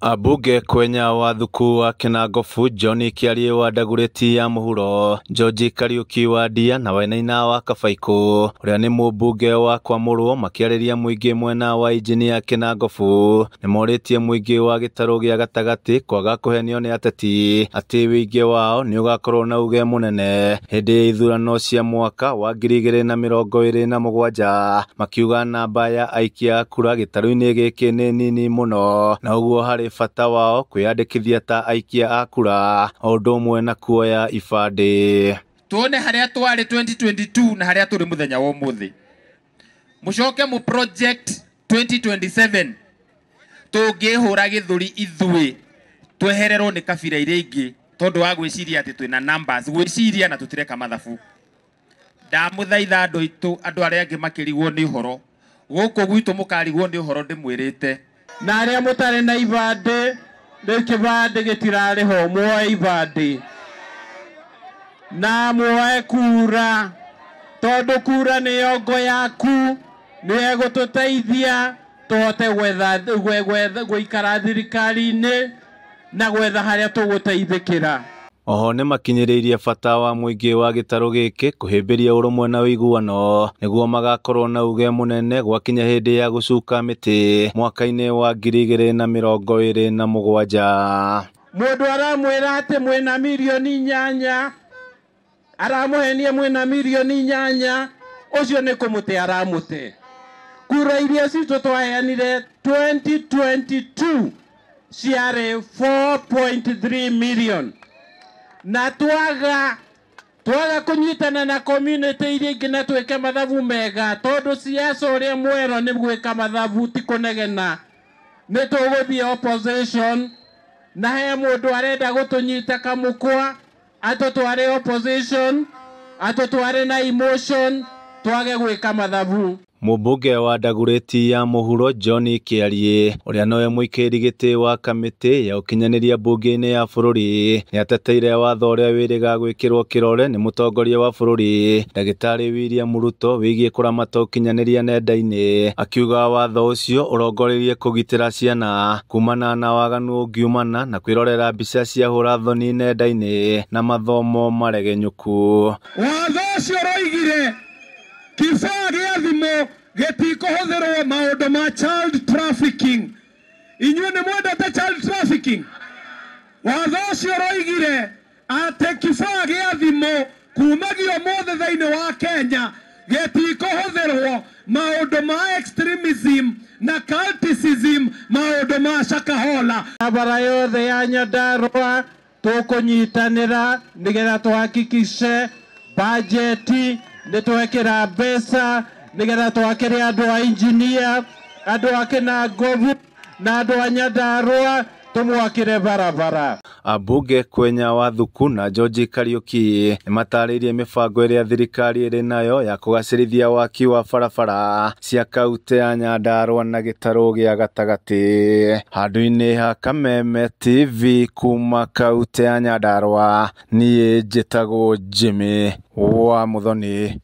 Ambunge Kwenya Wathuku wa Kinangofu, John Kĩariĩ wa Dagoretti ya Mũhuro, George Kariuki wa Ndia na Wainaina wa Kabaikũ ũrĩa nĩ mũmbunge wa Kwamũrwo makĩarĩria mũingĩ mwena wa Injinia Kinangofu nĩmorĩtie mũingĩ wa gĩtarũ gĩa gatagatĩ kwaga kũhenio nĩ ateti atĩ wĩingĩ wao nĩ ũgakorwo na uge mũnene hĩndĩ ya ithurano cia mwaka wa 2027 makiuga namba ya aikia a kura gĩtarũ-inĩ gĩkĩ nĩ nini mũno na ũguo harĩ bata wao kwĩyandĩkithia ta aikia a kura o ũndũ ũmwe na kuoya ibandĩ. Tuone haria twari 2022 na haria turi muthenya wa umuthi. Mucoke mu project 2027 tungihura githuri ithui twehererwo ni kabira iria ingi tondu wa gwiciria ati twina numbers gwiciria na tutireka mathabu. Ndamuthaitha andu aitu andu aria angi makirigwo ni uhoro guku gwitu mukarigwo ni uhoro ndimwirite. Na aria mutari na ibandĩ rĩu kĩbandĩ gĩtirarĩho muoe ibandĩ na muoe kura tondu kura nĩyo ngo yaku nĩyo ĩgũtũteithia tũhote gwetha gũikara thirikari-inĩ na gwetha harĩa tũgũteithĩkĩra. Oho nĩmakinyĩrĩirie bata wa mũingĩ wa gĩtarũ gĩkĩ kũhĩmbĩria ũrũmwe na ũiguano nĩguo magakorwo na uge mũnene gwakinya hĩndĩ ya gũcuka mĩtĩ mwaka-inĩ wa 2027. Mũndũ aramwĩra atĩ mwĩna mirioni 8 aramũhenia mwĩna mirioni 8 ũcio nĩ kũmũte aramũte. Kura iria citũ twaheanire 2022 ciarĩ 4.3 million. Na twaga kunyitana na community iria ingĩ na twĩke mathabu mega tondu siasa ũrĩa mwero nĩ gwĩka mathabu ti kũnegena. Nĩ tũgũthiĩ opposition na he mũndũ arenda gũtũnyita kamũkwa atũtware opposition atũtware na emotion twage gwĩka mathabu. Mũmbunge wa Dagoretti ya Mũhuro John Kĩariĩ ũrĩa nowe mũikĩrĩri gĩtĩ wa kamĩtĩ ya ũkinyanĩria mbunge-inĩ ya bũrũri nĩateteire watho ũrĩa wĩrĩga gwĩkĩrwo kĩrore nĩ mũtongoria wa bũrũri Ndagĩtarĩ William Ruto wĩgiĩ kũramata ũkinyanĩria nenda-inĩ akiuga watho ũcio ũrongoreirie kũgitĩra ciana kumana na waganu ũngiumana na kwĩrorera mbica cia hũra-thoni nenda-inĩ na mathomo maregenyũku. Watho ũcio ũroigire kĩbaa gĩa thimũ gĩtikũhũthĩrwo maũndũ ma child trafficking. Inyuĩ nĩ mwendete child trafficking? Watho ũcio ũroigire atĩ kĩbaa gĩa thimũ kumagia ũmũthĩ thĩinĩ wa Kenya gĩtikũhũthĩrwo maũndũ ma extremism na culticism, maũndũ ma Shakahola. Barabara yothe ya Nyandarua tũkũnyitanĩra nĩgetha tũhakikice bajeti nĩ twekĩra mbeca nĩgetha twakĩre andũ a injinia andũ a Kinangofu na andũ a Nyandarua tũmwakĩre barabara. Ambunge Kwenya Wathuku na George Kariuki nĩmatarĩirie mĩbango ĩrĩa thirikari ĩrĩ nayo ya kũgacĩrithia waki wa barabara cia kaunti ya Nyandarua na gĩtarũ gĩa gatagatĩ. Handũ-inĩ ha Kameme TV kuma kaunti ya Nyandarua, niĩ njĩtagwo Jimmy wa Muthoni.